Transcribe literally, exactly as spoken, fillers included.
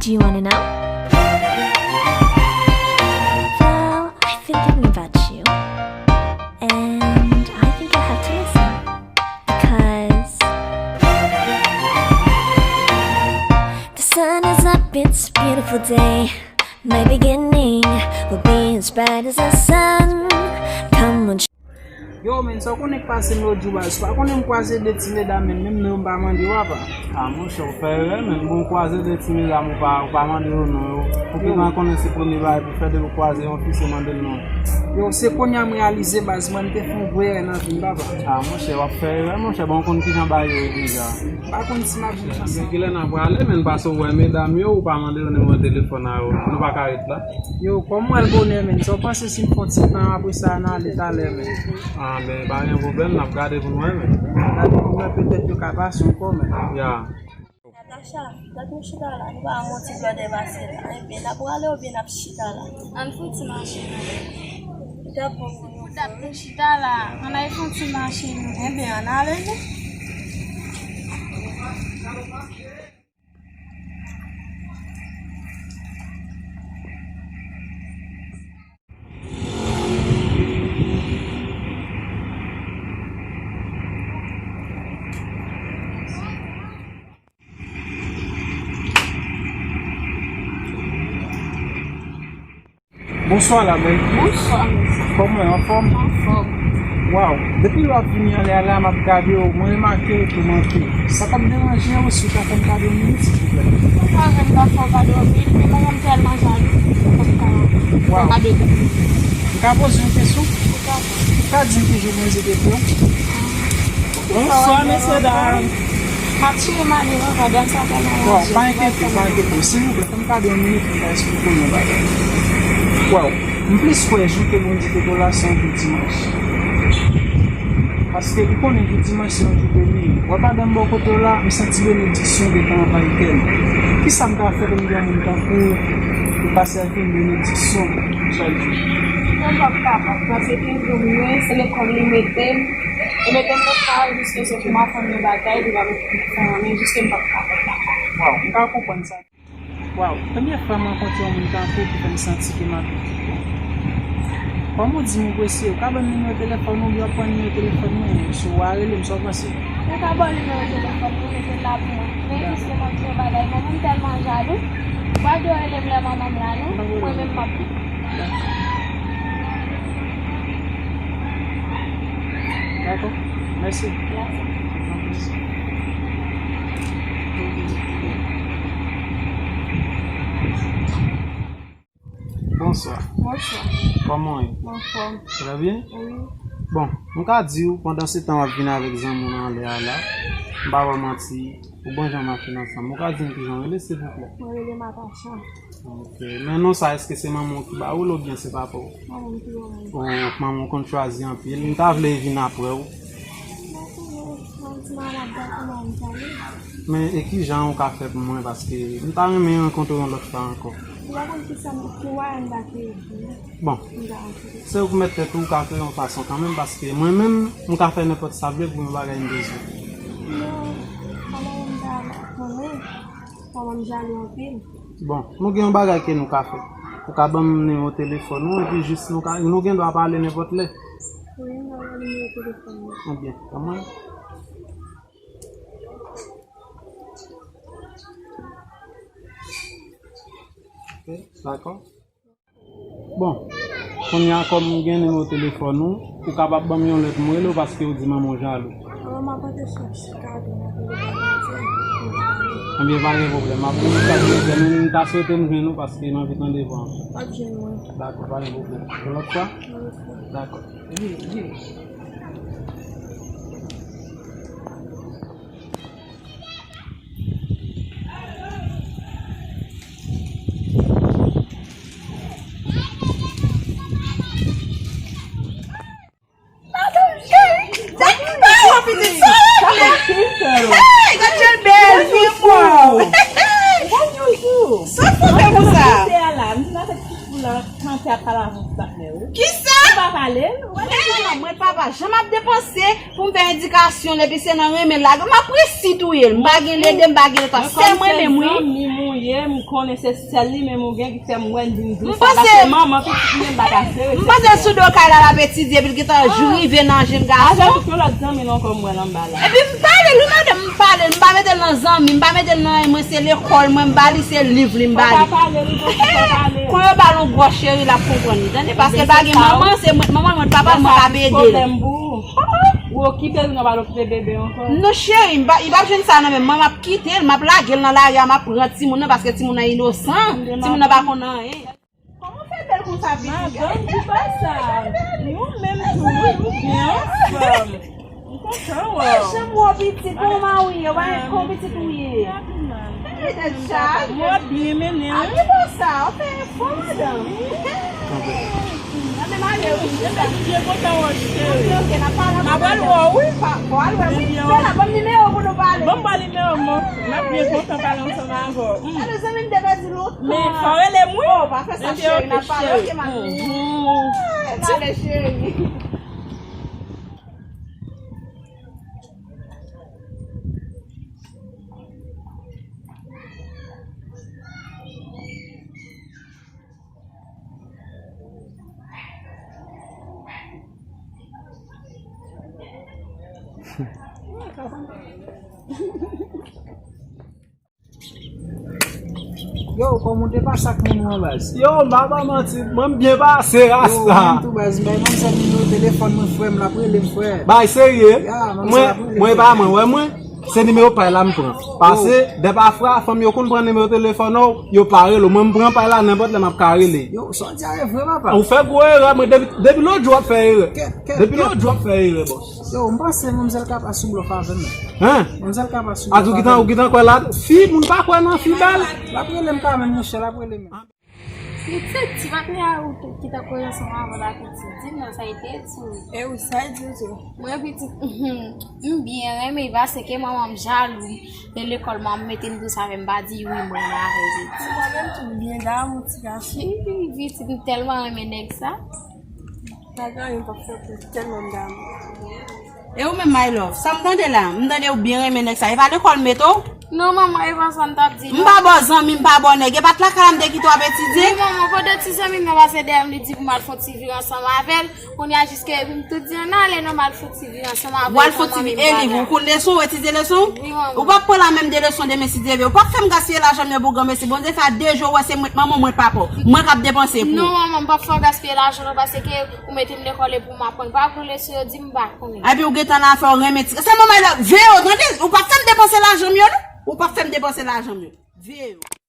Do you want to know? Well, I've been thinking about you, and I think I have to listen because the sun is up, it's a beautiful day. My beginning will be as bright as the sun. Come on. Yo, men, sa w konnen k pase m lòt jou, baz? Pa konnen m kwaze de ti medam, men menm non yo m pa mande yo, apa. A, monchè, ou fè erè, men bon, kwaze de ti medam, ou pa, ou pa mande yo non yo. Ou gentan konnen se premye bagay pou fè, depi w kwaze yon fi, se mande l non. Yo, se kounye a m reyalize, baz, mwen, m te fè yon gwo erè nan vi m, papa. A, monchè, w ap fè erè, monchè, bon, ou konn kijan bagay yo ye deja. M pa konn si m ap jwenn chans lan. Kilè n a prale, men, paske w wè medam yo, ou pa mande yo nimewo telefòn a yo. Nou pa ka ret la. Yo, kòm m wè l bonè, men, sa w panse si m fè yon ti tan, apre sa, n ale talè, men? A, men, pa gen pwoblèm, n ap gade pou n wè, men. Gade pou n wè, petèt yo ka pase ankò, men. Ya. Natacha, gad nou chita la, nou pa wè yon ti blòdè pase la. Enben, n ap prale oubyen n ap chita la? Ann fè yon ti mache, non. Li t ap bon pou nou. Poutèt nou chita la, ann al fè yon ti mache, non. Enben, ann ale, non. Bonswa la bèl. Bonswa mesye. Kòman w, anfòm? Anfòm. Waw, depi lè w ap vini anlè a la, m ap gade w, mwen remake w toumante. Sa p ap deranje w si w ta fè m kado yon minit, silvouplè? Mwen pa janm ka fè w kado yon minit, men mwen menm m tèlman jalou, m p ap ka fè w kado yon minit. M ka poze yon kesyon? Ou ka di m ki jou Bondye te fè w? Bonswa, mesye dam. M ap chire manje ankò, dam sa tèlman ranje. Bon, pa enkyete w, pa enkyete w. Silvouplè, fè m kado yon minit pou m ka esplike w yon bagay. Waw, m plis kwè jou ke Bondye te fè w la se yon jou dimanch. Paske ou konnen jou dimanch se yon jou beni. W ap adan m bò kote w la, m santi benediksyon gentan anvayi kè m. Kisa m ka fè pou m gen yon moun tankou ou pou pase ak yon benediksyon chak jou? Mwen p ap kapab, paske kenz jou m ye, se lekòl li mete m. Li mete m nan kay jiske se pou m aprann yon bagay, li pa mete m nan kay anyen, jiske m p ap kapab. Waw, m ka konprann sa. Waw, premye fwa m rankontre yon moun tankou w ki fè m santi ke m ap viv. Kòm ou di m ou prese, ou ka ban m nimewo telefòn ou, oubyen w ap pran nimewo telefòn mwen, si w a rele m, sa w panse? Mwen ka ba w nimewo telefòn mwen, mete l la pou mwen. Men jis ke m ap di yon bagay, manman m tèlman jalou, ou pa dwe rele m lè manman m la non, mwen menm m ap Dakò. Mèsi. Bonswa. Bonswa. Kòman w ye? Anfòm. Trè byen? Wi. Bon, m ka di w, pandan se tan w ap vin avèk zanmi w nan anlè a la, m pa ba w manti, ou bon jan mache ansanm. Ou ka di m kijan w rele, silvouplè? Mwen rele Natacha. Ok. Men non sa, èske se manman w ki ba ou l oubyen se papa w? Manman m ki ba mwen. Bon, manman w konn chwazi anpil. M ta vle vin apre w. Men e kijan ou ka fè pou mwen, paske m ta renmen rankontre w yon lòt fwa ankò. Ou pa konn kisa m, ki mwayen m ta kreye pou ou. Bon, se ou k mèt tèt ou, ou ka kreye yon fason kanmenm, paske mwen menm, m ka fè nenpòt sa m vle pou yon bagay m bezwen. Non, kòman m ta konnen? Kòman m jalou anpil. Bon, nou gen yon bagay ke nou ka fè. Ou ka ban m nimewo telefòn ou, epi jis nou ka, nou gen dwa pale nenpòt lè. Wi, m ba w nimewo telefòn mwen. Ebyen, kòman? Ok, dakò. Bon, kounye a kòm m gen nimewo telefòn ou, ou kapab ban m yon lè pou m rele w paske ou di manman w jalou. Manman m ap anpeche m chita, m ap rele pa manje, m pa ale. Ebyen, pa gen pwoblèm, m ap rele pa manje, men m ta swete m jwenn ou paske m anvi tande vwa w. W ap jwenn mwen. Dakò, pa gen pwoblèm. Yon lòt fwa? Yon lòt fwa. Dakò. Vini, vini. Sa fè pou sa? Kante ap pale avèk patnè ou. Kisa? Ou pa pale l? Mwen pa Edikasyon l, epi se nan renmen l lage. M ap resi touye l. M pa gen lede, m pa gen letan. Se mwen menm, wi. Zanmi m ou ye, m konnen se sèl li menm ou gen ki fè m wè n vin di sa. Paske manman pitit li menm pa ka sere. M panse sou do kay la l ap etidye, epi l gentan rive nan jenn gason. Avèk yon lòt zanmi l ankò m wè l anba la. Epi m pale l, wi, madanm, m pale l. M pa mete l nan zanmi, m pa mete l nan mwen, se lekòl mwen, m ba li, se liv li, m ba li. Kon yo ba l yon gwòs cheri, l ap konprann li. Tande, paske l pa gen manman, se mwen, manman mwen, papa mwen k ap ede l. Ou okipe l, ou pa okipe bebe ankò. Non, cheri, m pa, li p ap jwenn sa nan men m. Mwen, m ap kite l, m ap lage l nan lari a, m ap pran timoun nan, paske timoun nan inosan. Timoun nan pa konn anyen. Kòman w fè bèl konsa, pitit? Madanm, di pa sa. Nou menm tou, wi, nou byen ansanm. M kontan wè w. Mwen janm wè w pitit, kòman w ye? Wè, kòman pitit ou ye? Mwen byen mennen wi. Gade sa, w fè fò, madanm. Gade malè wi. Mwen byen kontan wè w, cheri. Ok, ok, n ap pale ankò. M ap al wè w wi. Bon, al wè m wi. Fè la, ban m nimewo pou nou pale. Ban m ba nimewo m non. M ap byen kontan pale ansanm avè w. Gade zanmi m te pèdi lontan. Men fò w rele m wi. Oh, pa fè sa, cheri, n ap pale, ok, madanm. Talè, cheri. Yo, kòman w te pase ak moun ou an baz? Yo, m pa ba manti, mwen m byen pase rasta. Yo, mwen tou baz, m bay manzè nimewo telefòn mwen, frè m, l ap rele m, frè. Bay serye? Ya, manzè ap rele m. Mwen, mwen pa mwen, wè mwen, se nimewo pay la m pran. Pase, dèpafwa, fanm yo konn pran nimewo telefòn ou, yo pa rele w. Mwen, m pran pay la, nenpòt lè m ap ka rele. Yo, sa w di a e vre, papa. Ou fè gwo erè, mwen, depi, depi lòt jou w ap fè erè. Depi lòt jou w ap fè erè, bòs. Yo, m panse manzè ka pa sou blòf avè m. Hein? Manzè ka pa sou blòf avè m. Ou gentan, ou gentan kwè la, fi, moun pa kwè nan fi bèl. L ap rele m kanmenm, monchè, l ap rele m. Pitit, ti patnè a ou tou ki t ap koze ansanm avè w la, pitit, di m non, sa l te di w. E ou, sa l di w tou? Mwen, pitit, m byen renmen, paske manman m jalou. E lekòl, manman m mete m douce avè m, pa di wi mwen avè l, pitit. Mwen menm tou, m byen damou ti gason. Pitit, m tèlman renmen nèg sa. Pa gen anyen m p ap fè pou tèlman m damou. E ou menm, my love, sa m tande la, m tande ou byen renmen nèg sa. E pa lekòl mete w? Non, manman, e pa sa m t ap di, non. M pa ba w zanmi, m pa ba w nèg. E pa t lakay la m te kite w ap etidye? Wi, manman, pandan ti zanmi m nan pase dèyè m, li di pou m al fè yon ti vire ansanm avè l. Kounye a, jiske epi m tout di, ann ale, non, m al fè yon ti vire ansanm avè l. W al fè yon ti vire, e liv, ou konn leson, ou etidye leson? Wi, manman. Ou p ap pran la menm de leson demen, si Dye vle. Ou p ap fè m gaspiye lajan m yo pou granmesi. Bondye fè a de jou, ou wè se mwen, manman, mwen, papa w. Mwen k ap depanse pou ou. Non, manman, m p ap fè w gaspiye lajan, non, paske ou mete m lekòl e pou m aprann. Pa pran leson yo, di m pa konnen. Epi ou gentan nan afè w renmen ti. Se manman la, veye w, tande? Ou p ap fè m depanse lajan m yo, non? Ou p ap fè m depanse lajan m yo. Veye w.